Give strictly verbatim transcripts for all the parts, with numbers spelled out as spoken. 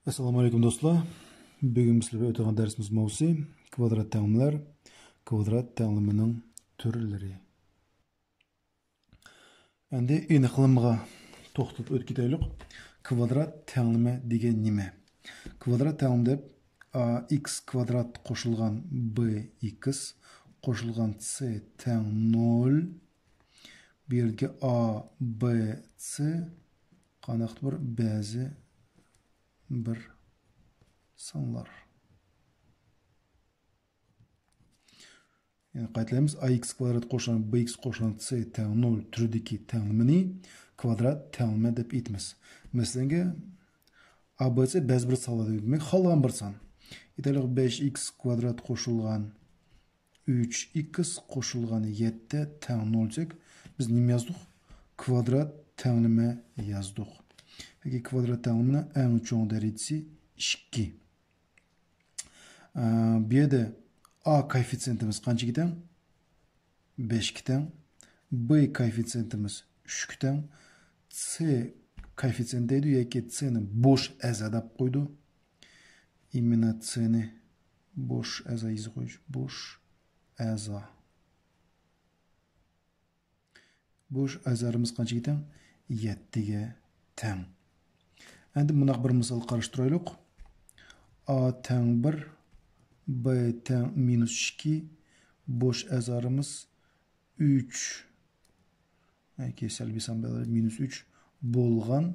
ئەسسالامۇ ئەلەيكۇم دوستلار. بۈگۈن بىز سىلەر بىلەن ئۆتىدىغان دەرسىمىز ماۋزۇسى كۋادرات تەڭلىمىلەر، كۋادرات تەڭلىمىنىڭ تۈرلىرى. ئەمدى ئېنىقلىمىغا توختىلىپ ئۆتۈپ كېتەيلۇق. كۋادرات تەڭلىمە دېگەن نېمە؟ كۋادرات تەڭلىمە دەپ، ئا ئىكس كۋادرات قوشۇلغان بې ئىكس قوشۇلغان سې تەڭ نۆل. بۇ يەردىكى ئا، بې، سې قانداقتۇر بىر بەزى بىر سانلار. يەنە قايتىلايمىز، ئا ئىكس كۋادرات قوشۇلغان بې ئىكس قوشۇلغان سې تەڭ نۆل تۈرىدىكى تەڭلىمىنى كۋادرات تەڭلىمە دەپ ئېيتىمىز. مەسىلەنگە، ئا بې سې بەزى بىر سانلار دېمەك، خالىغان بىر سان. ئېيتايلىق، بەش ئىكس كۋادرات قوشۇلغان ئۈچ ئىكس قوشۇلغان يەتتە تەڭ نۆل دېسەك، بىز نېمە يازدۇق؟ كۋادرات تەڭلىمە يازدۇق. ياكى كۋادرات تەڭلىمىنىڭ ئەڭ چوڭ دەرىجىسى ئىككى. ئە، بۇ يەردە ئا كوئېففىتسىيېنتىمىز قانچىگە تەڭ؟ بەشكە تەڭ. بې كوئېففىتسىيېنتىمىز ئۈچكە تەڭ. سې كوئېففىتسىيېنت دەيدۇ ياكى سېنى بوش ئەزا دەپ قويىدۇ. ئىممىنە سېنى بوش ئەزا يېزىپ قويۇش. بوش ئەزا. بوش ئەزالىرىمىز قانچىگە تەڭ؟ يەتتىگە تەڭ. ئەمدى مۇنداق بىر مىسال قاراشتۇرايلۇق. ئا تەڭ بىر، بې تەڭ مىنۇس ئىككى، بوش ئەزالىرىمىز ئۈچ، ياكى سەلبىي سان بىلەن مىنۇس ئۈچ بولغان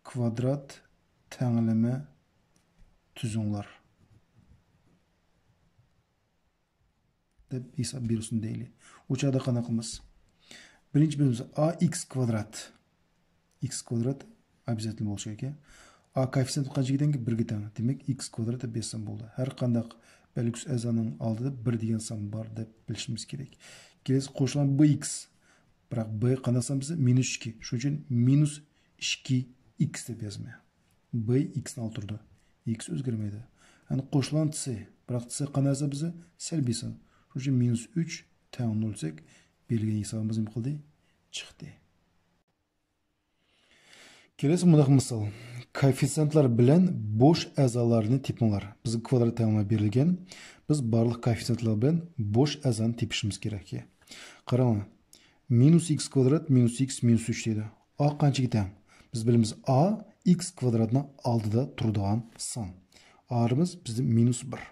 كۋادرات تەڭلىمە تۈزۈڭلار دەپ ھېساب بېرىلسۇن دەيلى. ئۇ چاغدا قانداق قىلىمىز؟ بىرىنچى بىلىمىز ئا ئىكس كۋادرات. ئىكس كۋادرات ئوبيازتېلنى بولۇشى كېرەك. ئا كوئېففىتسىيېنت قانچىگە تەڭ؟ بىرگە تەڭ. دېمەك، ئىكس كۋادرات دەپ يازسام بولدى. ھەر قانداق بەلگىسىز ئەزانىڭ ئالدىدا بىر دېگەن سان بار دەپ بىلىشىمىز كېرەك. كېلەسى قوشۇلغان بې ئىكس. بىراق بې قانداق سان بىزدە؟ مىنۇس ئىككى. شۇنىڭ ئۈچۈن مىنۇس ئىككى ئىكس دەپ يازىمەن. بې ئىكسنى ئالدى تۇرىدۇ. ئىكس ئۆزگەرمەيدۇ. يەنى قوشۇلغان سې. بىراق سې قانداق سان بىزدە؟ سەلبىي سان. شۇنىڭ ئۈچۈن مىنۇس ئۈچ تەڭ نۆل دېسەك، بېرىلگەن ھېسابىمىز نېمە قىلدى؟ چىقتى. كېلەسى مۇنداق مىسال. كوئېففىتسىيېنتلار بىلەن بوش ئەزالارنى تېپىڭلار. بىزگە كۋادرات تەڭلىمە بېرىلگەن. بىز بارلىق كوئېففىتسىيېنتلار بىلەن بوش ئەزانى تېپىشىمىز كېرەك. قاراڭلار. مىنۇس ئىكس كۋادرات مىنۇس ئىكس مىنۇس ئۈچ دەيدۇ. ئا قانچىگە تەڭ؟ بىز بىلىمىز، ئا ئىكس كۋادراتنىڭ ئالدىدا تۇرىدىغان سان. ئارىمىز بىزدە مىنۇس بىر.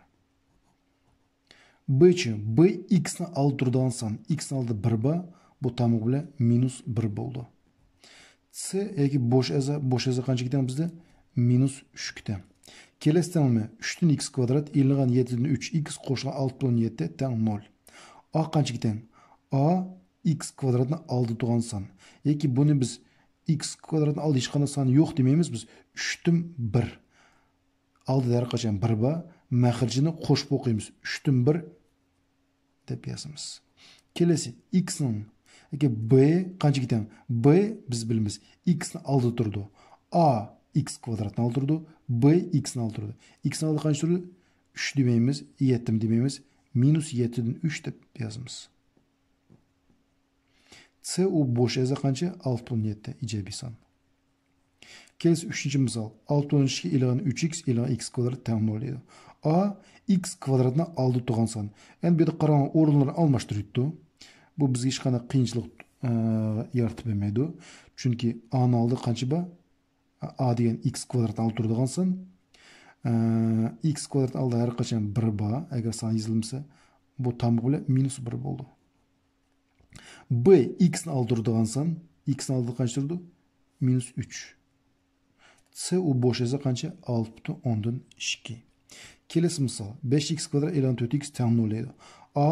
بېچى، بې ئىكسنىڭ ئالدىدا تۇرىدىغان سان. ئىكسنىڭ ئالدىدا بىر بار، بۇ تامغا بىلەن مىنۇس بىر بولدى. سې ياكى بوش ئەزا، بوش ئەزا قانچىگە تەڭ بىزدە؟ مىنۇس ئۈچكە تەڭ. كېلەسى تەڭلىمە ئۈچتىن ئىكس كۋادرات ئېلىنغان يەتتىدىن ئۈچ ئىكس قوشۇلغان ئالتە پۈتۈن يەتتە تەڭ نۆل. ئا قانچىگە تەڭ؟ ئا ئىكس كۋادراتنىڭ ئالدىدا تۇرغان سان. ياكى بۇنى بىز ئىكس كۋادراتنىڭ ئالدىدا ھېچقانداق سان يوق دېمەيمىز، بىز ئۈچتىن بىر. ئالدىدا ھەر قاچان بىر بار، مەخرىجىنى قوشۇپ ئوقۇيمىز. ئۈچتىن بىر دەپ يازىمىز. كېلەسى ئىكسنىڭ، ياكى بې قانچىگە تەڭ؟ بې بىز بىلىمىز، ئىكسنىڭ ئالدىدا تۇرىدۇ. ئا ئىكس كۋادراتنىڭ ئالدىدا تۇرىدۇ، بې ئىكسنىڭ ئالدىدا تۇرىدۇ. ئىكسنىڭ ئالدىدا قانچە تۇرىدۇ؟ ئۈچ دېمەيمىز، يەتتىمۇ دېمەيمىز، مىنۇس يەتتىدىن ئۈچ دەپ يازىمىز. سې ئۇ بوش ئەزا قانچە؟ ئالتە پۈتۈن يەتتە ئىجابىي سان. كېلىسى ئۈچىنچى مىسال. ئالتە پۈتۈن ئىككى ئېلىنغان ئۈچ ئىكس ئېلىنغان ئىكس كۋادرات تەڭ نۆل دەيدۇ. ئا ئىكس كۋادراتنىڭ ئالدىدا تۇرغان سان. ئەمدى بۇ يەردە قاراڭلار، ئورۇنلىرىنى ئالماشتۇرۇۋېتىپتۇ. بۇ بىزگە ھېچقانداق قىيىنچىلىق، ئە، يارىتىپ بەرمەيدۇ. چۈنكى ئانىڭ ئالدىدا قانچە بار؟ ئا دېگەن ئىكس كۋادراتنىڭ ئالدىدا تۇرىدىغان سان. ئە، ئىكس كۋادراتنىڭ ئالدىدا ھەر قاچان بىر بار، ئەگەر سان يېزىلمىسا، بۇ تامغا بىلەن مىنۇس بىر بولىدۇ. بې ئىكسنىڭ ئالدىدا تۇرىدىغان سان، ئىكسنىڭ ئالدىدا قانچە تۇرىدۇ؟ مىنۇس ئۈچ. سې ئۇ بوش ئەزا قانچە؟ ئالتە پۈتۈن ئوندىن ئىككى. كېلىسى مىسال، بەش ئىكس كۋادرات ئېلان تۆت ئىكس تەڭ نۆل دەيدۇ. ئا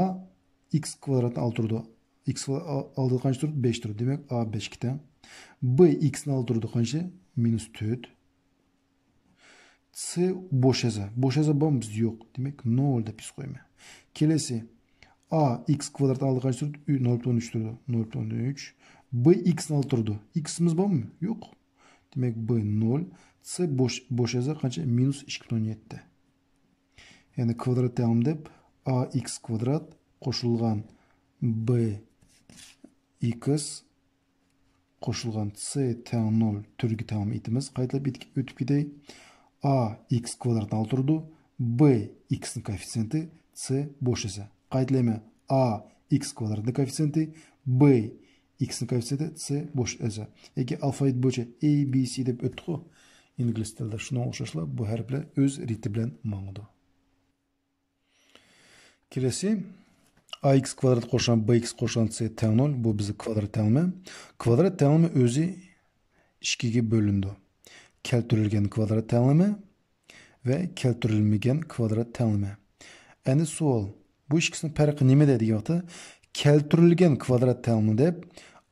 ئىكس كۋادراتنىڭ ئالدىدا تۇرىدۇ. ئىكس كۋادرات ئا-، ئالدىدا قانچە تۇرىدۇ؟ بەش تۇرىدۇ. دېمەك، ئا بەشكە تەڭ. بې ئىكسنىڭ ئالدىدا تۇرىدۇ قانچە؟ مىنۇس تۆت. سې بوش ئەزا. بوش ئەزا بارمۇ؟ بىزدە يوق. دېمەك، نۆل دەپ يېزىپ قويىمەن. كېلەسى. ئا ئىكس كۋادراتنىڭ ئالدىدا قانچە تۇرىدۇ؟ ئۈ-، نۆل پۈتۈن ئۈچ تۇرىدۇ. نۆل پۈتۈن ئۈچ. بې ئىكسنىڭ ئالدىدا تۇرىدۇ. ئىكسىمىز بارمۇ؟ يوق. دېمەك، بې نۆل. سې بوش، بوش ئەزا قانچە؟ مىنۇس ئىككى پۈتۈن يەتتە. يەنى كۋادرات تەڭلىمە دەپ، ئا ئىكس كۋادرات قوشۇلغان بې ئىكس قوشۇلغان سى تەڭ نۆل تۈرىگە تەڭلىمە ئېيتىمىز. قايتىلاپ ئېيتىپ ئۆتۈپ كېتەي. ئا ئىكس كۋادراتنى ئالدۇرىدۇ. بى ئىكسنىڭ كوئېففىتسېنتى سى بوش ئەسە. قايتىلايمەن. ئا ئىكس كۋادراتنىڭ كوئېففىتسېنتى، بى ئىكسنىڭ كوئېففىتسېنتى سى بوش ئەسە. ياكى ئالفابېت بويىچە ئەي بى سى دەپ ئۆتتۇققۇ ئىنگلىز تىلىدا. شۇنىڭغا ئوخشاشلا بۇ ھەرپلەر ئۆز رېتى بىلەن ماڭىدۇ. كېلەسى، ئا ئىكس كۋادرات قوشۇلغان بى ئىكس قوشۇلغان سى تەڭ نۆل. بۇ بىزنىڭ كۋادرات تەڭلىمە. كۋادرات تەڭلىمە ئۆزى ئىككىگە بۆلۈنىدۇ. كەلتۈرۈلگەن كۋادرات تەڭلىمە ۋە كەلتۈرۈلمىگەن كۋادرات تەڭلىمە. ئەندى سوئال، بۇ ئىككىسىنىڭ پەرقى نېمىدە دېگەن ۋاقىتتا، كەلتۈرۈلگەن كۋادرات تەڭلىمە دەپ،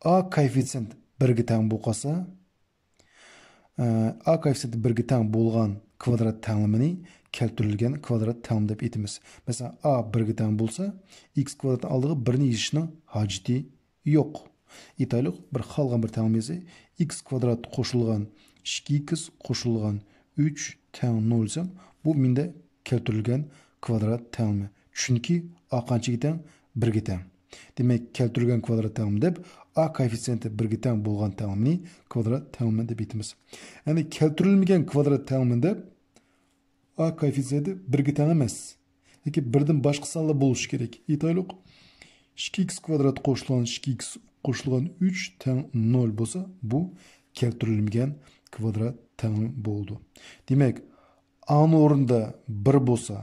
ئا كوئېففىتسېنت بىرگە تەڭ بولۇپ قالسا، ئە، ئا كوئېففىتسېنتى بىرگە تەڭ بولغان كۋادرات تەڭلىمىنى كەلتۈرۈلگەن كۋادرات تەڭلىمە دەپ ئېيتىمىز. مەسىلەن، ئا بىرگە تەڭ بولسا، ئىكس كۋادراتنىڭ ئالدىغا بىرنى يېزىشنىڭ ھاجىتى يوق. ئېيتايلۇق، بىر خالىغان بىر تەڭلىمە يازاي. ئىكس كۋادرات قوشۇلغان ئىككى ئىكس قوشۇلغان ئۈچ تەڭ نۆل دېسەم، بۇ مېنىڭدە كەلتۈرۈلگەن كۋادرات تەڭلىمە. چۈنكى ئا قانچىگە تەڭ؟ بىرگە تەڭ. دېمەك، كەلتۈرۈلگەن كۋادرات تەڭلىمە دەپ، ئا كوئېففىتسېنتى بىرگە تەڭ بولغان تەڭلىمىنى كۋادرات تەڭلىمە دەپ ئېيتىمىز. يەنى كەلتۈرۈلمىگەن كۋادرات تەڭلىمە دەپ، ئا كوئېففىتسېنتى بىرگە تەڭ ئەمەس. ياكى بىردىن باشقا سانلار بولۇشى كېرەك. ئېيتايلۇق، ئىككى ئىكس كۋادرات قوشۇلغان ئىككى ئىكس قوشۇلغان ئۈچ تەڭ نۆل بولسا، بۇ كەلتۈرۈلمىگەن كۋادرات تەڭلىمە بولىدۇ. دېمەك، ئانىڭ ئورنىدا بىر بولسا،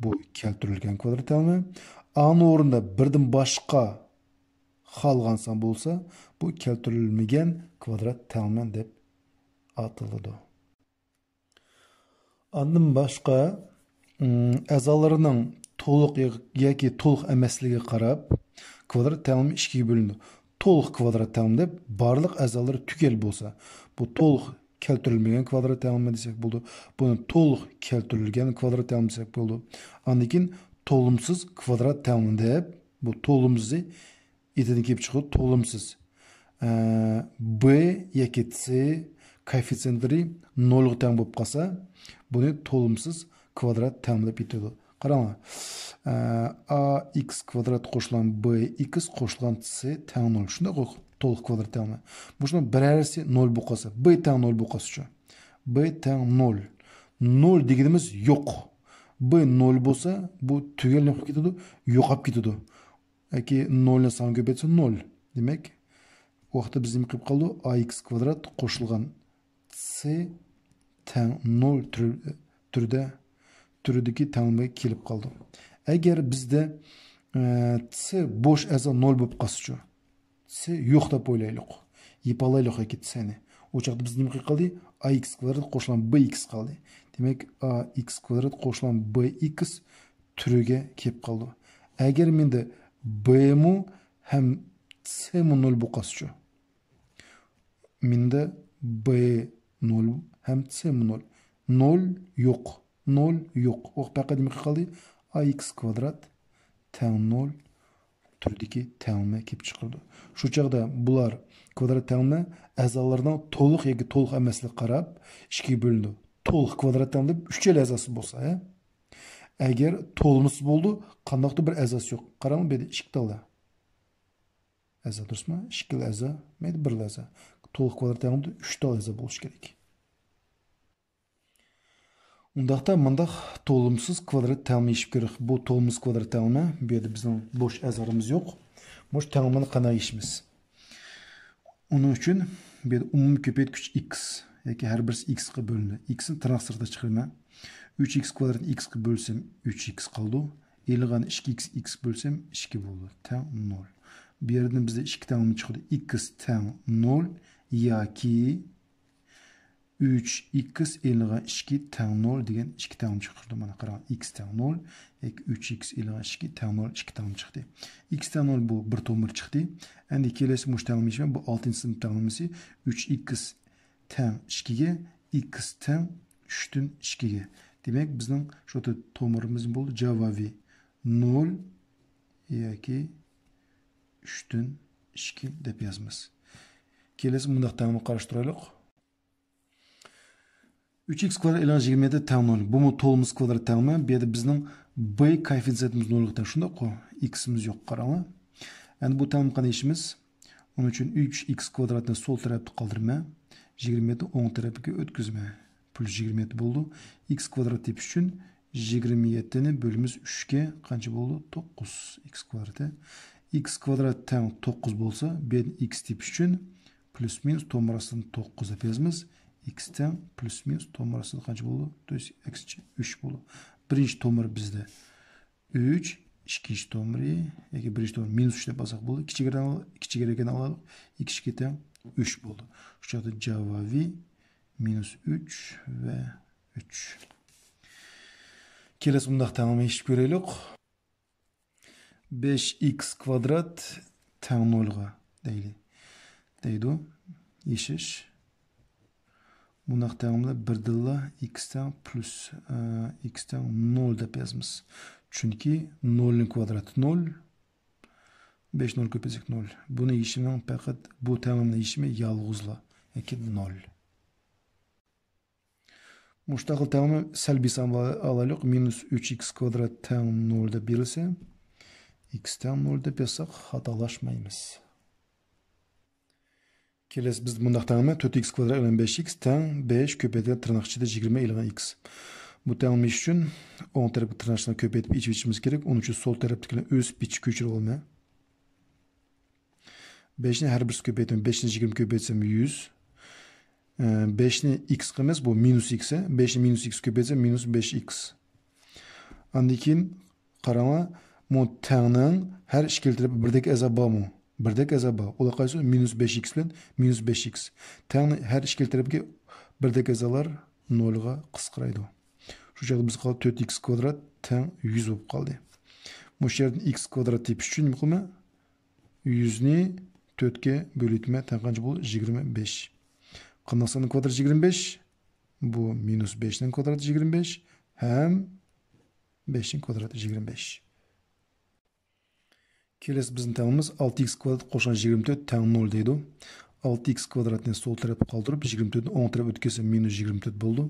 بۇ كەلتۈرۈلگەن كۋادرات تەڭلىمە. ئانىڭ ئورنىدا بىردىن باشقا خالىغان سان بولسا، بۇ كەلتۈرۈلمىگەن كۋادرات تەڭلىمە دەپ ئاتىلىدۇ. ئاندىن باشقا، ئەزالىرىنىڭ تولۇق ياكى تولۇق ئەمەسلىكىگە قاراپ، كۋادرات تەڭلىمە ئىككىگە بۆلۈنىدۇ. تولۇق كۋادرات تەڭلىمە دەپ، بارلىق ئەزالىرى تۈگەل بولسا، بۇ تولۇق كەلتۈرۈلمىگەن كۋادرات تەڭلىمە دېسەك بولىدۇ. بۇنى تولۇق كەلتۈرۈلگەن كۋادرات تەڭلىمە دېسەك بولىدۇ. ئاندىن كېيىن تولۇمسىز كۋادرات تەڭلىمە دەپ، بۇ تولۇمسىزى ئېتىدىن كېلىپ چىقىدۇ، تولۇمسىز. ئە، بى ياكى سى كوئېففىتسېنتلىرى نۆلگە تەڭ بولۇپ قالسا، بۇنى تولۇمسىز كۋادرات تەڭلىمە دەپ ئېيتىدۇ. قاراڭلار. ئە، ئا ئىكس كۋادرات قوشۇلغان بى ئىكس قوشۇلغان سى تەڭ نۆل. شۇنداق، تولۇق كۋادرات تەڭلىمە. مۇشۇنىڭ بىرەرسى نۆل بولۇپ قالسا، بى تەڭ نۆل بولۇپ قالسىچۇ؟ بى تەڭ نۆل. نۆل دېگىنىمىز يوق. بى نۆل بولسا، بۇ تۈگەل نېمە قىلىپ كېتىدۇ؟ يوقاپ كېتىدۇ. ياكى نۆلنى سانغا كۆپەيتسە نۆل. دېمەك، ئۇ ۋاقىتتا بىز نېمە قىلىپ قالدۇق؟ ئا ئىكس كۋادرات قوشۇلغان سى تەڭ نۆل تۈر-، تۈردە، تۈرىدىكى تەڭلىمىگە كېلىپ قالدۇق. ئەگەر بىزدە، ئە، سى بوش ئەزا نۆل بولۇپ قالسىچۇ؟ سى يوق دەپ ئويلايلۇق. يېپىۋالايلۇق ياكى سىنى. ئۇ چاغدا بىز نېمە قالدى؟ ئا ئىكس كۋادرات قوشۇلغان بى ئىكس قالدى. دېمەك، ئا ئىكس كۋادرات قوشۇلغان بى ئىكس تۈرىگە كېلىپ قالدى. ئەگەر مېنىڭدە بىمۇ ھەم سىمۇ نۆل بولۇپ قالسىچۇ؟ مېنىڭدە بى نۆل ھەم سىمۇ نۆل. نۆل يوق. نۆل يوق. ئۇ پەقەت نېمە قالدى؟ ئا ئىكس كۋادرات تەڭ نۆل تۈردىكى تەڭلىمە كېلىپ چىقىدۇ. شۇ چاغدا بۇلار كۋادرات تەڭلىمە ئەزالىرىنىڭ تولۇق ياكى تولۇق ئەمەسلىكىگە قاراپ ئىككىگە بۆلۈنىدۇ. تولۇق كۋادرات تەڭلىمە دەپ ئۈچەيلى ئەزاسى بولسا، ھە؟ ئەگەر تولۇمسىز بولىدۇ، قانداقتۇر بىر ئەزاسى يوق. قاراڭ، بۇ يەردە ئىككى تال ئەزا، دۇرۇسمۇ؟ ئىككىلا ئەزا، مەيلى بىرلا ئەزا. تولۇق كۋادرات تەڭلىمىدە ئۈچ تال ئەزا بولۇشى كېرەك. ئۇنداقتا مۇنداق تولۇمسىز كۋادرات تەڭلىمە يېشىپ كۆرۈڭ. بۇ تولۇمسىز كۋادرات تەڭلىمە. بۇ يەردە بىزنىڭ بوش ئەزالىرىمىز يوق. مۇشۇ تەڭلىمىنى قانداق يېشىمىز؟ ئۇنىڭ ئۈچۈن بۇ يەردە ئومۇمىي كۆپەيتكۈچ ئىكس ياكى ھەر بىرسى ئىكسقا بۆلۈنىدۇ. ئىكسنى تىرناق سىرتىغا چىقىرىمەن. ئۈچ ئىكس كۋادراتنى ئىكسقا بۆلسەم، ئۈچ ئىكس قالىدۇ. ئېلىنغان ئىككى ئىكس ئىكسقا بۆلسەم، ئىككى بولىدۇ. تەڭ نۆل. بۇ يەردىن بىزدە ئىككى تەڭلىمە چىقىدۇ. ئىكس تەڭ نۆل ياكى ئۈچ ئىكس ئېلىنغان ئىككى تەڭ نۆل دېگەن ئىككى تەڭلىمە چىقىرىدۇ. مانا قاراڭ، ئىكس تەڭ نۆل ياكى ئۈچ ئىكس ئېلىنغان ئىككى تەڭ نۆل، ئىككى تەڭلىمە چىقتى. ئىكس تەڭ نۆل بۇ بىر تومۇر چىقتى. ئەندى كېلەسى مۇشۇ تەڭلىمە يېشىمەن، بۇ ئالتىنچى سىنىپ تەڭلىمىسى. ئۈچ ئىكس تەڭ ئىككىگە، ئىكس تەڭ ئۈچتىن ئىككىگە. دېمەك، بىزنىڭ شۇ تومۇرىمىز بولدى جاۋابى نۆل ياكى ئۈچتىن ئىككى دەپ يازىمىز. كېلەسى مۇنداق تەڭلىمە قاراشتۇرايلۇق. ئۈچ ئىكس كۋادرات ئېلىنغان يىگىرمە يەتتە تەڭ نۆل. بۇمۇ تولۇمسىز كۋادرات تەڭلىمە. بۇ يەردە بىزنىڭ بى كوئېففىتسېنتىمىز نۆلگە تەڭ. شۇنداققۇ؟ ئىكسىمىز يوق، قاراڭلار. ئەندى بۇ تەڭلىمىنى قانداق يېشىمىز؟ ئۇنىڭ ئۈچۈن ئۈچ ئىكس كۋادراتنى سول تەرەپتە قالدۇرىمەن. يىگىرمە يەتتىنى ئوڭ تەرەپكە ئۆتكۈزىمەن. پليۇس يىگىرمە يەتتە بولىدۇ. ئىكس كۋادرات تېپىش ئۈچۈن يىگىرمە يەتتىنى بۆلىمىز ئۈچكە قانچە بولىدۇ؟ توققۇز ئىكس كۋادراتى. ئىكس كۋادرات تەڭ توققۇز بولسا، بۇ يەردىن ئىكس تېپىش ئۈچۈن پليۇس مىنۇس تومۇر ئاستىدىن توققۇز دەپ يازىمىز. ئىكس تەڭ پليۇس مىنۇس تومۇر ئاستىدا قانچە بولىدۇ؟ То есть ئىكس ئۈچ بولىدۇ. بىرىنچى تومۇر بىزدە ئۈچ، ئىككىنچى تومۇرى ياكى بىرىنچى تومۇر مىنۇس ئۈچ دەپ ئالساق بولىدۇ. كىچىكرەك، كىچىكرەكىنى ئالايلۇق. ئىككى ئىككى تەڭ ئۈچ بولدى. شۇ چاغدا جاۋابى مىنۇس ئۈچ ۋە ئۈچ. كېلەسى مۇنداق تەڭلىمە ئېچىپ كۆرەيلۇق. بەش ئىكس كۋادرات تەڭ نولغا دەيلى. دەيدۇ. يېشىش. بۇنداق تەڭلىمىدە بىردىنلا ئىكس تەڭ پليۇس، ئە، ئىكس تەڭ نول دەپ يازىمىز. چۈنكى نولنىڭ كۋادراتى نول. بەش نول كۆپەيتسەك نول. بۇنى يېشىمنىڭ پەقەت بۇ تەڭلىمىنىڭ يېشىمى يالغۇزلا. ياكى نول. مۇشۇنداق تەڭلىمە سەلبىي سان ئالايلۇق. مىنۇس ئۈچ ئىكس كۋادرات تەڭ نول دەپ بېرىلسە، ئىكس تەڭ نول دەپ يازساق خاتالاشمايمىز. كېلەسى بىز مۇنداق تەڭلىمە، تۆت ئىكس كۋادرات ئېلان بەش ئىكس تەڭ بەش كۆپەيتىلگەن تىرناق ئىچىدە يىگىرمە ئېلان ئىكس. بۇ تەڭلىمە ئۈچۈن ئوڭ تەرەپكە تىرناقچىلارنى كۆپەيتىپ ئېچىۋېتىشىمىز كېرەك. ئۇنىڭ ئۈچۈن سول تەرەپتىكىنى ئۆز پىچ كۆچۈرۈۋالىمەن. بەشنى ھەر بىرسى كۆپەيتىمەن. بەشنى يىگىرمە كۆپەيتسەم يۈز. ئە، بەشنى ئىكس قىلىمىز، بۇ مىنۇس ئىكس. بەشنى مىنۇس ئىكس كۆپەيتسەم مىنۇس بەش ئىكس. ئاندىن كېيىن قاراڭلار، مۇ تەڭنىڭ ھەر ئىككىلا تەرىپى بىردەك ئەزا بارمۇ؟ بىردەك ئەزا بار. ئۇلار قايسى؟ مىنۇس بەش ئىكس بىلەن مىنۇس بەش ئىكس. تەڭنى ھەر ئىككىلا تەرىپىگە بىردەك ئەزالار نولغا قىسقىرايدۇ. شۇ چاغدا بىز قالدى تۆت ئىكس كۋادرات تەڭ يۈز بولۇپ قالدى. مۇشۇ يەردىن ئىكس كۋادرات تېپىش ئۈچۈن نېمە قىلىمەن؟ يۈزنى تۆتكە بۆلۈۋېتىمەن، تەڭ قانچە بولدى؟ يىگىرمە بەش. قانداق ساننىڭ كۋادراتى يىگىرمە بەش؟ بۇ مىنۇس بەشنىڭ كۋادراتى يىگىرمە بەش ھەم بەشنىڭ كۋادراتى يىگىرمە بەش. كېلەسى بىزنىڭ تەڭلىمىمىز ئالتە ئىكس كۋادرات قوشۇلغان يىگىرمە تۆت تەڭ نول دەيدۇ. ئالتە ئىكس كۋادراتنى سول تەرەپكە قالدۇرۇپ، يىگىرمە تۆتنى ئوڭ تەرەپكە ئۆتكۈزسەم، مىنۇس يىگىرمە تۆت بولىدۇ.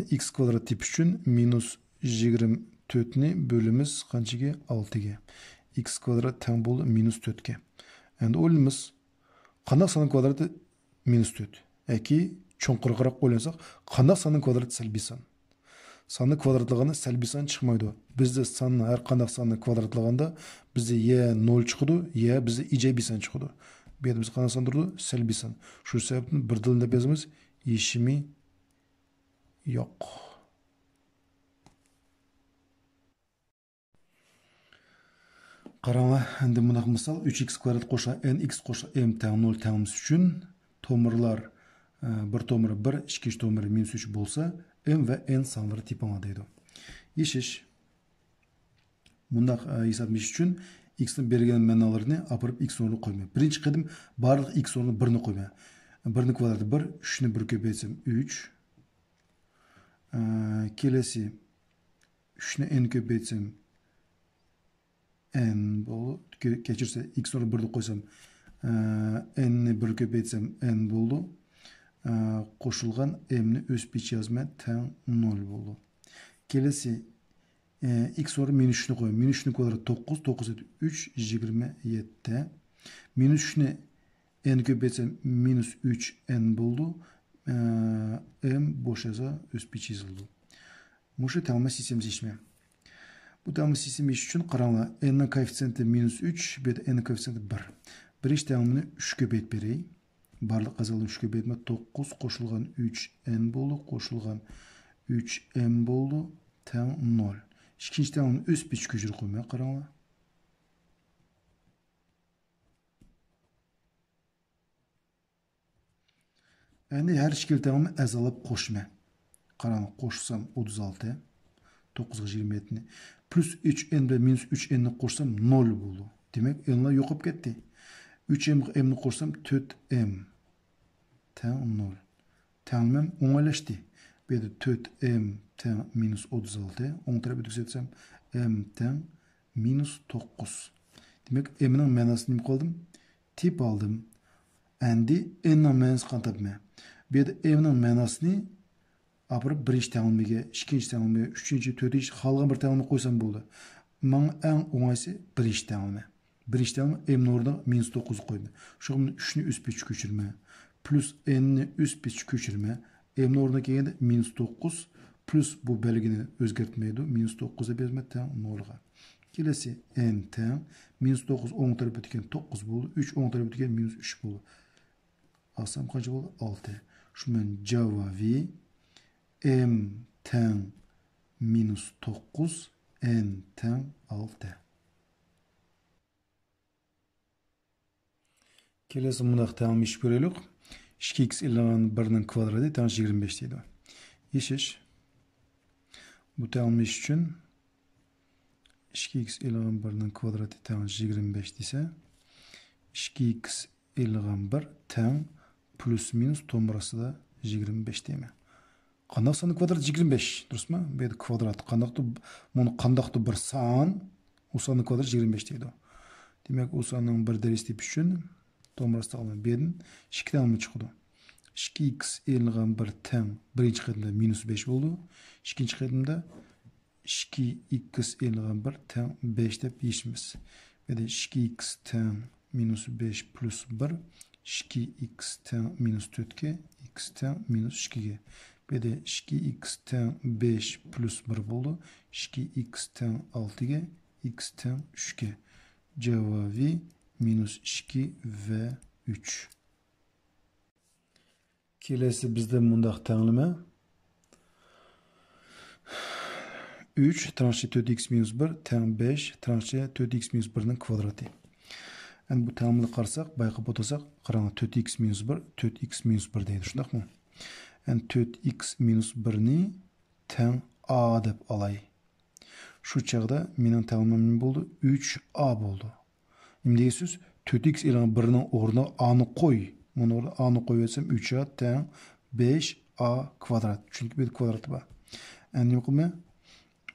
ئىكس كۋادرات تېپىش ئۈچۈن مىنۇس يىگىرمە تۆتنى بۆلىمىز قانچىگە؟ ئالتىگە. ئىكس كۋادرات تەڭ بولىدۇ مىنۇس تۆتكە. ئەمدى ئويلىنىمىز، قانداق ساننىڭ كۋادراتى مىنۇس تۆت؟ ياكى چوڭقۇرراق ئويلانساق، قانداق ساننىڭ كۋادراتى سەلبىي سان؟ ساننى كۋادراتلىغاندا سەلبىي سان چىقمايدۇ. بىزدە ساننى، ھەر قانداق ساننى كۋادراتلىغاندا بىزدە يە نول چىقىدۇ، يە بىزدە ئىجابىي سان چىقىدۇ. بۇ يەردە بىز قانداق سان تۇرىدۇ؟ سەلبىي سان. شۇ سەۋەبتىن بىردىنلا دەپ يازىمىز، يېشىمى يوق. قاراڭلار، ئەمدى مۇنداق مىسال، ئۈچ ئىكس كۋادرات قوشۇلغان ئېن ئىكس قوشۇلغان ئېم تەڭ نول تەڭلىمىسى ئۈچۈن تومۇرلار، ئە، بىر تومۇرى بىر، ئىككىنچى تومۇرى مىنۇس ئۈچ بولسا، ئېم ۋە ئېن سانلىرى تېپىڭلار دەيدۇ. يېشىش. مۇنداق، ئە، ھېسابلىنىش ئۈچۈن ئىكسنىڭ بېرىلگەن مەنالىرىنى ئاپىرىپ ئىكس ئورنىغا قويىمەن. بىرىنچى قېتىم بارلىق ئىكس ئورنىغا بىرنى قويىمەن. بىرنىڭ كۋادراتى بىر، ئۈچنى بىر كۆپەيتسەم ئۈچ. ئە، كېلەسى ئۈچنى ئېن كۆپەيتسەم، ئېن بولدى. كەچۈرسە، ئىكس ئورنىغا بىرنى قويسام، ئە، ئېننى بىر كۆپەيتسەم، ئېن بولدى. ئە، قوشۇلغان ئېمنى ئۆز پىچى يازىمەن، تەڭ نول بولدى. كېلەسى، ئە، ئىكس ئورنىغا مىنۇس ئۈچنى قويۇم. مىنۇس ئۈچنىڭ كۋادراتى توققۇز، توققۇز يەتتە ئۈچ، يىگىرمە يەتتە. مىنۇس ئۈچنى ئېن كۆپەيتسەم، مىنۇس ئۈچ ئېن بولدى. ئە، ئېم بوش يازا، ئۆز پىچى يېزىلدى. مۇشۇ تەڭلىمە سىستېمىسى ئىشمە. بۇ تەڭلىمە سىستېمىسى ئۈچۈن قاراڭلار، ئېننىڭ كوئېففىتسىيېنتى مىنۇس ئۈچ، بۇ يەردە ئېننىڭ كوئېففىتسىيېنتى بىر. بىرىنچى تەڭلىمىنى ئۈچكە كۆپەيتىپ بېرەي. بارلىق ئەزالارنى ئۈچكە كۆپەيتمە، توققۇز قوشۇلغان ئۈچ ئېن بولدى، قوشۇلغان ئۈچ ئېم بولدى، تەڭ نول. ئىككىنچى تەڭلىمىنى ئۆز پىچ كۆچۈرۈپ قويماي قاراڭلار. ئەمدى ھەر ئىككىلا تەڭلىمىنى ئەزالاپ قوشىمەن. قاراڭ، قوشسام ئوتتۇز ئالتە، توققۇزغا يىگىرمە يەتتىنى. پلۇس ئۈچ ئېن بىلەن مىنۇس ئۈچ ئېننى قوشسام نول بولىدۇ. دېمەك، ئېنلار يوقاپ كەتتى. ئۈچ ئېم ئېمنى قوشسام تۆت ئېم تەڭ نول. تەڭلىمەم ئوڭايلاشتى. بۇ يەردە تۆت ئېم تەڭ مىنۇس ئوتتۇز ئالتە. ئوڭ تەرەپ ئۆتكۈزۈۋەتسەم، ئېم تەڭ مىنۇس توققۇز. دېمەك، ئېمنىڭ مەناسىنى نېمە قىلدىم؟ تېپىپ ئالدىم. ئەمدى ئېننىڭ مەناسىنى قانداق تاپىمەن؟ بۇ يەردە ئېمنىڭ مەناسىنى ئاپىرىپ بىرىنچى تەڭلىمىگە، ئىككىنچى تەڭلىمىگە، ئۈچىنچى، تۆتىنچى، خالىغان بىر تەڭلىمىگە قويسام بولدى. ماڭا ئەڭ ئوڭايسى بىرىنچى تەڭلىمە. بىرىنچى تەڭلىمە ئېمنىڭ ئورنىغا مىنۇس توققۇزنى قويىمەن. شۇ ئۈچنى ئۈست پېتىگە كۆچۈرىمەن. پلۇس ئېننى ئۈست پېتىگە كۆچۈرىمەن. ئېمنىڭ ئورنىغا كەلگەندە مىنۇس توققۇز پلۇس بۇ بەلگىنى ئۆزگەرتمەيدۇ. مىنۇس توققۇز دەپ يازىمەن تەڭ نولغا. كېلەسى ئېن تەڭ مىنۇس توققۇز ئوڭ تەرەپكە ئۆتكەن توققۇز بولدى. ئۈچ ئوڭ تەرەپكە ئۆتكەن مىنۇس ئۈچ بولدى. ئالسام قانچە بولدى؟ ئالتە. شۇ مەن جاۋابى ئېم تەڭ مىنۇس توققۇز، ئېن تەڭ ئالتە. كېلەسى مۇنداق تەڭلىمە يېشىپ كۆرەيلۇق. ئىككى ئىكس ئېلىنغان بىرنىڭ كۋادراتى تەڭ يىگىرمە بەش دەيدۇ. يېشىش. بۇ تەڭلىمە يېشىش ئۈچۈن ئىككى ئىكس ئېلىنغان بىرنىڭ كۋادراتى تەڭ يىگىرمە بەش دېسە، ئىككى ئىكس ئېلىنغان بىر تەڭ پلۇس مىنۇس تومۇر ئاستىدا يىگىرمە بەش دەيمەن. قانداق ساننىڭ كۋادراتى يىگىرمە بەش، دۇرۇسمۇ؟ بۇ يەردە كۋادرات. قانداقتۇر، بۇنى قانداقتۇر بىر سان، ئۇ ساننىڭ كۋادراتى يىگىرمە بەش دەيدۇ. دېمەك، ئۇ ساننىڭ بىر دەرىجىسى تېپىش ئۈچۈن تومۇر ئاستىغا ئالىمەن. بۇ يەردىن ئىككى تەڭلىمە چىقىدۇ. ئىككى ئىكس ئېلىنغان بىر تەڭ، بىرىنچى قېتىمدا مىنۇس بەش بولىدۇ. ئىككىنچى قېتىمدا ئىككى ئىكس ئېلىنغان بىر تەڭ بەش دەپ يېشىمىز. بۇ يەردە ئىككى ئىكس تەڭ مىنۇس بەش پلۇس بىر، ئىككى ئىكس تەڭ مىنۇس تۆتكە، ئىكس تەڭ مىنۇس ئىككىگە. بۇ يەردە ئىككى ئىكس تەڭ بەش پلۇس بىر بولىدۇ. ئىككى ئىكس تەڭ ئالتىگە، ئىكس تەڭ ئۈچكە. جاۋابى مىنۇس ئىككى ۋە ئۈچ. كېلەسى بىزدە مۇنداق تەڭلىمە. ئۈچ تىرناقچە تۆت ئىكس مىنۇس بىر تەڭ بەش تىرناقچە تۆت ئىكس مىنۇس بىرنىڭ كۋادراتى. ئەمدى بۇ تەڭلىمىنى قارىساق، بايقاپ ئولتۇرساق، قاراڭلار، تۆت ئىكس مىنۇس بىر، تۆت ئىكس مىنۇس بىر دەيدۇ، شۇنداقمۇ؟ ئەمدى تۆت ئىكس مىنۇس بىرنى تەڭ ئا دەپ ئالاي. شۇ چاغدا مېنىڭ تەڭلىمەم نېمە بولدى؟ ئۈچ ئا بولدى. نېمە دېگەن سۆز؟ تۆت ئىكس ئېلىنغان بىرنىڭ ئورنىغا ئانى قوي. بۇنىڭ ئورنىغا ئانى قويۇۋەتسەم، ئۈچ ئا تەڭ بەش ئا كۋادرات. چۈنكى بۇ يەردە كۋادراتى بار. ئەمدى نېمە قىلىمەن؟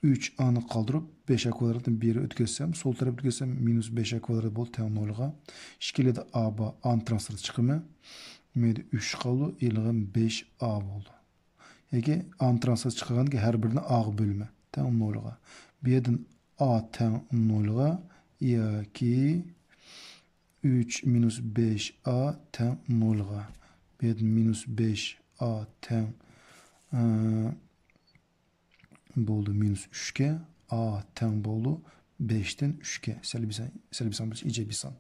ئۈچ ئانى قالدۇرۇپ، بەش ئا كۋادراتنى بۇ يەرگە ئۆتكۈزسەم، سول تەرەپكە ئۆتكۈزسەم، مىنۇس بەش ئا كۋادرات بولدى تەڭ نولغا. ئىككىلىدە ئا بار، ئانى تەڭ سىرتقا چىقىمەن. مەيدە ئۈچ قالدى، ئېلىنغان بەش ئا بولدى. ياكى ئانى تەڭ سىرتقا چىقارغاندىن كېيىن ھەر بىرىنى ئاغا بۆلىمەن. تەڭ نولغا. بۇ يەردىن ئا تەڭ نولغا ياكى ئۈچ مىنۇس بەش ئا تەڭ نولغا. بۇ يەردىن مىنۇس بەش ئا تەڭ، ئە، بولدى مىنۇس ئۈچكە، ئا تەڭ بولدى بەشتىن ئۈچكە. سەلبىي سان، سەلبىي سان بولسا ئىجابىي سان.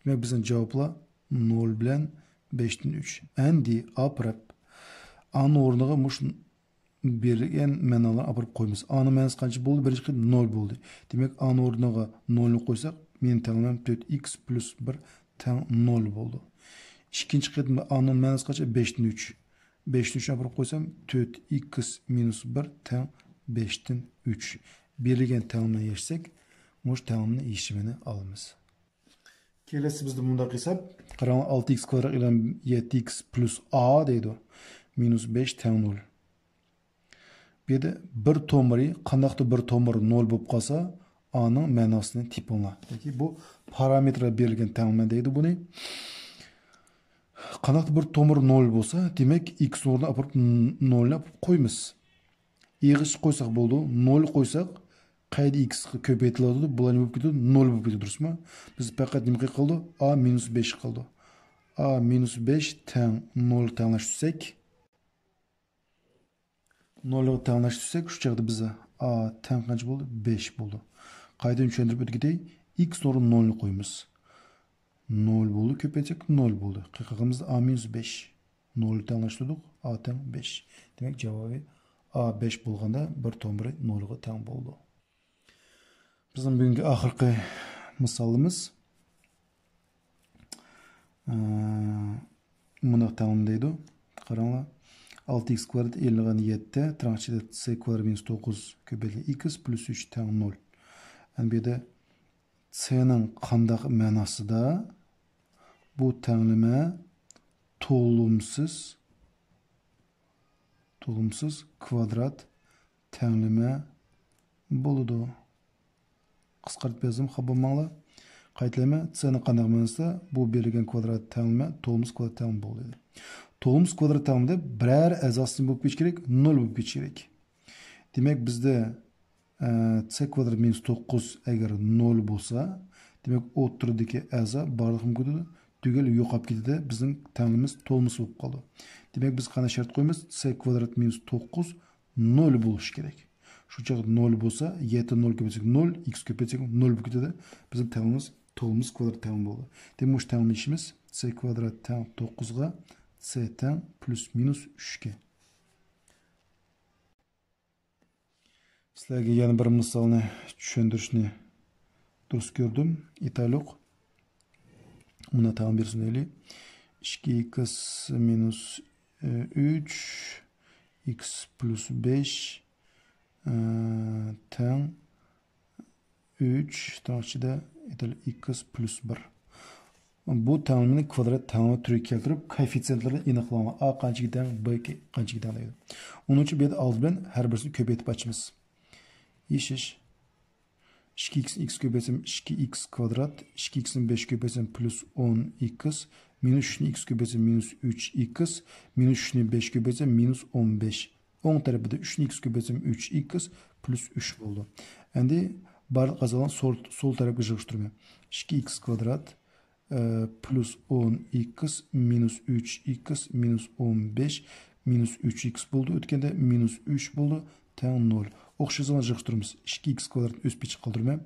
دېمەك، بىزنىڭ جاۋابلار نول بىلەن بەشتىن ئۈچ. ئەمدى ئاپىرىپ، ئانىڭ ئورنىغا مۇشۇ بېرىلگەن مەنالارنى ئاپىرىپ قويىمىز. ئانىڭ مەنىسى قانچە بولدى؟ بىرىنچى قېتىم نول بولدى. دېمەك، ئانىڭ ئورنىغا نولنى قويساق، مېنىڭ تەڭلىمەم تۆت ئىكس پلۇس بىر تەڭ نول بولدى. ئىككىنچى قېتىمدا ئانىڭ مەنىسى قانچە؟ بەشتىن ئۈچ. بەشتىن ئۈچنى ئاپىرىپ قويسام، تۆت ئىكس مىنۇس بىر تەڭ بەشتىن ئۈچ. بېرىلگەن تەڭلىمىنى يەشسەك، مۇشۇ تەڭلىمىنى يېشىمىنى ئالىمىز. كېلەسى بىزدە مۇنداق ھېساب. قاراڭلار، ئالتە ئىكس كۋادرات ئېلان يەتتە ئىكس پلۇس ئا دەيدۇ. مىنۇس بەش تەڭ نول. بۇ يەردە بىر تومۇرى، قانداقتۇر بىر تومۇر نول بولۇپ قالسا، ئانىڭ مەناسىنى تېپىڭلار. ياكى بۇ پارامېتىرغا بېرىلگەن تەڭلىمە دەيدۇ بۇنى. قانداقتۇر بىر تومۇر نول بولسا، دېمەك، ئىكس ئورنىغا ئاپىرىپ ن-، نولنى ئاپىرىپ قويىمىز. ئېغىشقا قويساق بولىدۇ. نول قويساق، قەيدە ئىكسقا كۆپەيتىلىدۇ، بۇلار نېمە بولۇپ كېتىدۇ؟ نول بولۇپ كېتىدۇ، دۇرۇسمۇ؟ بىز پەقەت نېمە قىلدۇق؟ ئا مىنۇس بەش قىلدۇق. ئا مىنۇس بەش تەڭ نول تەڭلەشتۈرسەك، نولغا تەڭلەشتۈرسەك، شۇ چاغدا بىز ئا تەڭ قانچە بولدى؟ بەش بولدى. قايتىدىن چۈشەندۈرۈپ ئۆتۈپ كېتەي. ئىكس ئورنىغا نولنى قويىمىز. نول بولدى، كۆپەيتسەك نول بولدى. قېقىغىمىزدا ئا مىنۇس بەش. نولنى تەڭلەشتۈردۇق، ئا تەڭ بەش. دېمەك، جاۋابى ئا بەش بولغاندا بىر تومۇرى نولغا تەڭ بولىدۇ. بىزنىڭ بۈگۈنكى ئاخىرقى مىسالىمىز، ئە، مۇنداق تەڭلىمە دەيدۇ. قاراڭلار، ئالتە ئىكس كۋادرات ئېلىنغان يەتتە تىرناق ئىچىدە سى كۋادرات مىنۇس توققۇز كۆپەيتىلگەن ئىكس پلۇس ئۈچ تەڭ نول. ئەمدى بۇ يەردە سىنىڭ قانداق مەناسىدا؟ بۇ تەڭلىمە تولۇمسىز، تولۇمسىز كۋادرات تەڭلىمە بولىدۇ. قىسقارتىپ يازدىم، خاپا بولماڭلار. قايتىلايمەن، سىنىڭ قانداق مەناسىدا؟ بۇ بېرىلگەن كۋادرات تەڭلىمە تولۇمسىز كۋادرات تەڭلىمە بولىدۇ. تولۇمسىز كۋادرات تەڭلىمىدە بىرەر ئەزاسى بولۇپ كېتىشى كېرەك، نول بولۇپ كېتىشى كېرەك. دېمەك، بىزدە ئە، سى كۋادرات مىنۇس توققۇز ئەگەر نول بولسا، دېمەك، ئوتتۇرىدىكى ئەزا بارلىققا كېتىدۇ، تۈگەل يوقاپ كېتىدۇ، بىزنىڭ تەڭلىمىمىز تولمىسى بولۇپ قالىدۇ. دېمەك، بىز قانداق شەرت قويىمىز؟ سى كۋادرات مىنۇس توققۇز نول بولۇشى كېرەك. شۇ چاغدا نول بولسا، يەتتە نول كۆپەيتسەك نول، ئىكس كۆپەيتسەك نول بولۇپ كېتىدۇ. بىزنىڭ تەڭلىمىمىز تولمىسى كۋادرات تەڭلىمە بولىدۇ. دېمەك، مۇشۇ تەڭلىمە ئىشىمىز سى كۋادرات تەڭ توققۇزغا سى تەڭ پلۇس مىنۇس ئۈچكە. سىلەرگە يەنە بىر مىسالنى چۈشەندۈرۈشنى دۇرۇس كۆردۈم. ئېيتايلۇق. مۇنى تەڭ بېرسۇن دەيلى. ئىككى ئىكس مىنۇس ئۈچ، ئىكس پلۇس بەش، ئە، تەڭ ئۈچ، تەڭ ئىچىدە ئېيتايلى ئىكس پلۇس بىر. بۇ تەڭلىمىنى كۋادرات تەڭلىمە تۈرىگە كەلتۈرۈپ، كوئېففىتسىيېنتلىرىنى ئېنىقلاڭلار. ئا قانچىگە تەڭ، ب قانچىگە تەڭ دەيدۇ. ئۇنىڭ ئۈچۈن بۇ يەردە ئالدى بىلەن ھەر بىرسىنى كۆپەيتىپ ئاچىمىز. ئىش، ئىش. ئىككى ئىكسنى ئىكس كۆپەيتسەم، ئىككى ئىكس كۋادرات، ئىككى ئىكسنى بەش كۆپەيتسەم، پلۇس ئون ئىكس، مىنۇس ئۈچنى ئىكس كۆپەيتسەم، مىنۇس ئۈچ ئىكس، مىنۇس ئۈچنى بەش كۆپەيتسەم، مىنۇس ئون بەش. ئوڭ تەرىپىدە ئۈچنى ئىكس كۆپەيتسەم، ئۈچ ئىكس پلۇس ئۈچ بولدى. ئەمدى بارلىق ئەزالارنى سول، سول تەرەپكە يىغىشتۇرىمەن. ئىككى ئىكس كۋادرات، ئە، پلۇس ئون ئىكس مىنۇس ئۈچ ئىكس مىنۇس ئون بەش مىنۇس ئۈچ ئىكس بولدى. ئۆتكەندە مىنۇس ئۈچ بولدى، تەڭ نول. ئوخشاش زامان يىغىشتۇرىمىز. ئىككى ئىكس كۋادراتنى ئۆز پېتىچە قالدۇرىمەن.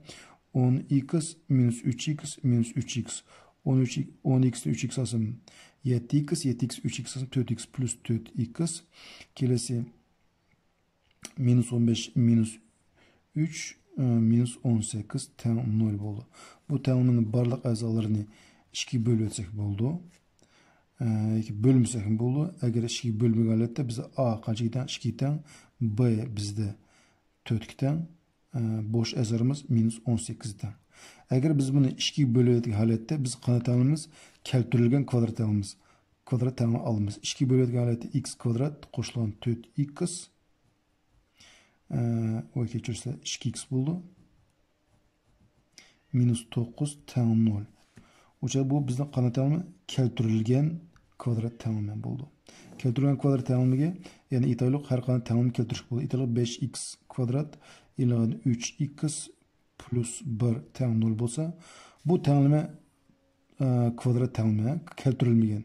ئون ئىكس مىنۇس ئۈچ ئىكس مىنۇس ئۈچ ئىكس. ئون ئۈچ، ئون ئىكسنى ئۈچ ئىكس ئالسام، يەتتە ئىكس، يەتتە ئىكس ئۈچ ئىكس ئالسام، تۆت ئىكس پلۇس تۆت ئىكس. كېلەسى مىنۇس ئون بەش مىنۇس ئۈچ، ئە، مىنۇس ئون سەككىز تەڭ نول بولدى. بۇ تەڭلىمىنىڭ بارلىق ئەزالىرىنى ئىككىگە بۆلۈۋەتسەك بولىدۇ. ئە، ياكى بۆلمىسەكمۇ بولىدۇ. ئەگەر ئىككىگە بۆلمىگەن ھالەتتە بىز ئا قانچىگە تەڭ؟ ئىككىگە تەڭ، ب بىزدە تۆتكە تەڭ، ئە، بوش ئەزالىرىمىز مىنۇس ئون سەككىزگە تەڭ. ئەگەر بىز بۇنى ئىككىگە بۆلۈۋەتكەن ھالەتتە بىز قانداق تەڭلىمىمىز؟ كەلتۈرۈلگەن كۋادرات تەڭلىمىمىز. كۋادرات تەڭلىمە ئالىمىز. ئىككىگە بۆلۈۋەتكەن ھالەتتە ئىكس كۋادرات قوشۇلغان تۆت ئىكس، ئە، ئۇ كەچۈرسە ئىككى ئىكس بولدى. مىنۇس توققۇز تەڭ نول. ئۇ چاغدا بۇ بىزنىڭ قانداق تەڭلىمە؟ كەلتۈرۈلگەن كۋادرات تەڭلىمە بولدى. كەلتۈرۈلگەن كۋادرات تەڭلىمىگە، يەنى ئېيتايلۇق، ھەر قانداق تەڭلىمە كەلتۈرۈشكە بولىدۇ. ئېيتايلۇق، بەش ئىكس كۋادرات ئېلىنغان ئۈچ ئىكس پلۇس بىر تەڭ نول بولسا، بۇ تەڭلىمە، ئە، كۋادرات تەڭلىمە كەلتۈرۈلمىگەن.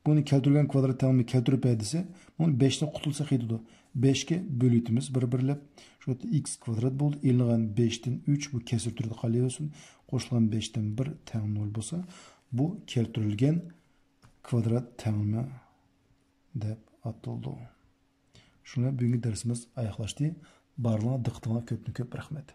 بۇنى كەلتۈرگەن كۋادرات تەڭلىمە كەلتۈرۈپ بەر دېسە، بۇنى بەشتىن قۇتۇلسا قېتىدۇ. بەشكە بۆلۈۋېتىمىز بىر-بىرلەپ. شۇ يەردە ئىكس كۋادرات بولدى. ئېلىنغان بەشتىن ئۈچ، بۇ كەسىر تۈرىدە قالىۋەرسۇن. قوشۇلغان بەشتىن بىر تەڭ نول بولسا، بۇ كەلتۈرۈلگەن كۋادرات تەڭلىمە دەپ ئاتىلىدۇ. شۇنىڭ بىلەن بۈگۈنكى دەرسىمىز ئاياغلاشتى. بارلىقىڭلارغا دىققىتىڭلارغا كۆپتىن كۆپ رەھمەت.